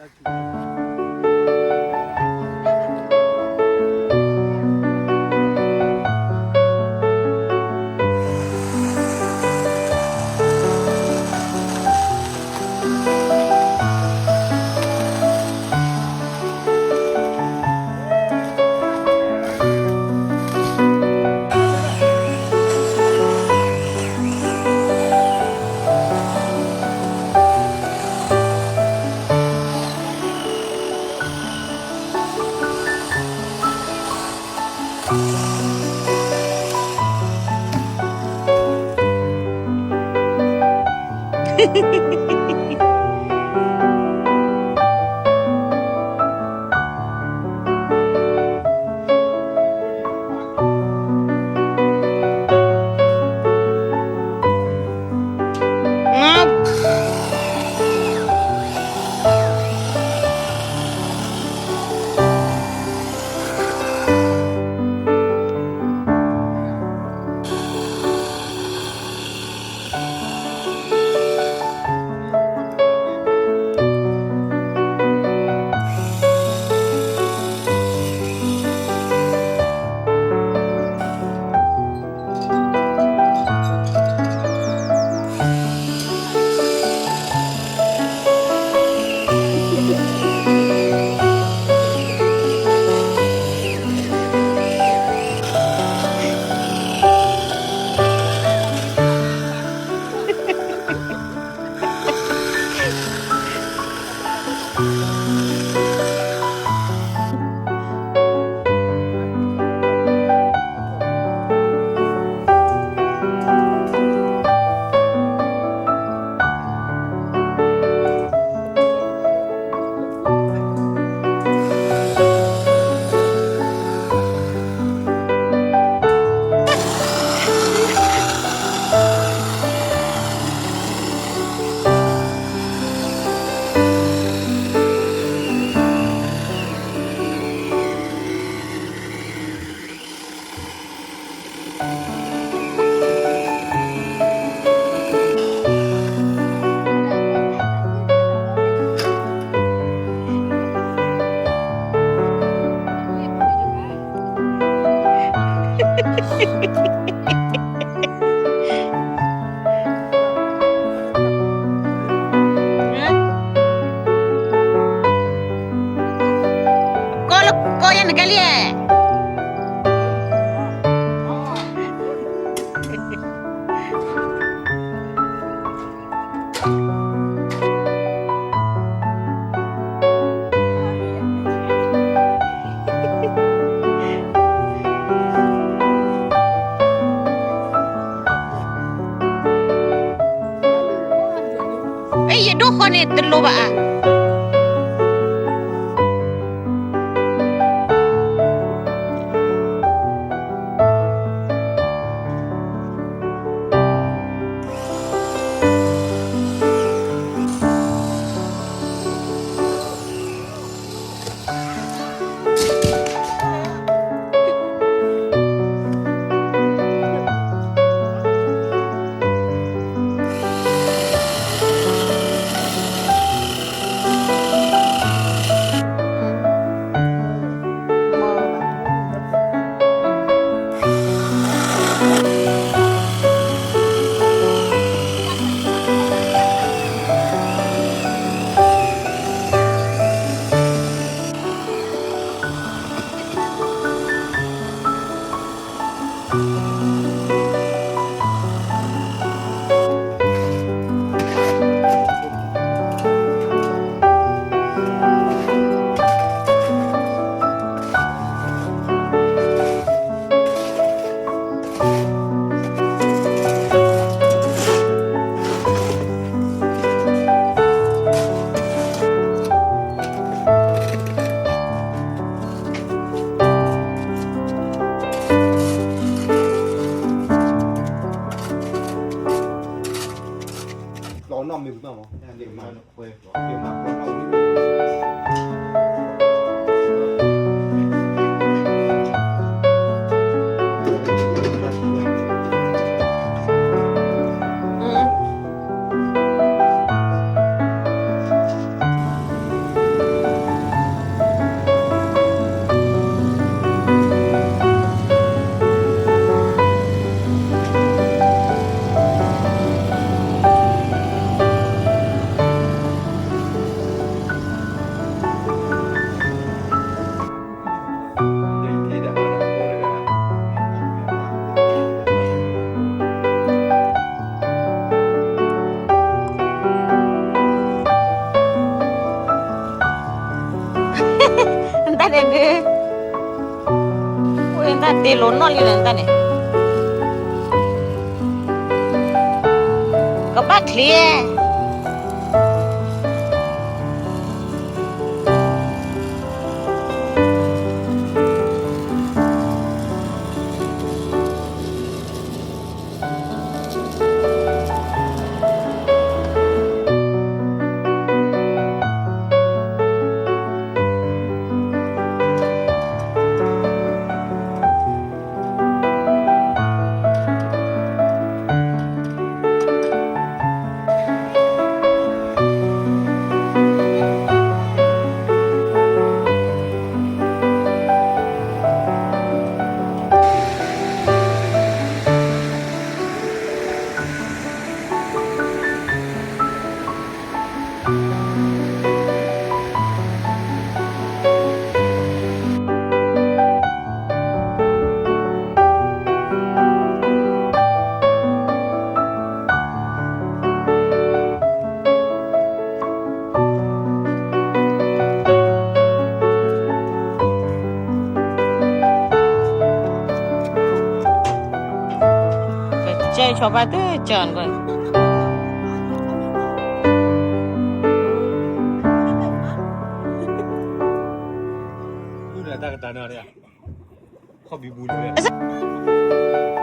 ကီလၢကီယဲၢ်နကဲလံ. အဲ ယဒိၣ်ဃီန့ၣ်တလိၣ်ဘၣ်ဧါ. အိၣ်တၢ်တ့လိၤနီၢ်လံနတၢ်န့ၣ်, ကဘၣ်ချ့, ကဲ ကဲ ဆီဖါတကၢၢ်န့ၣ်, တၢ်ကတၢၢ်န့ၣ်, ခီၣ်ဘံဘူန့ၣ်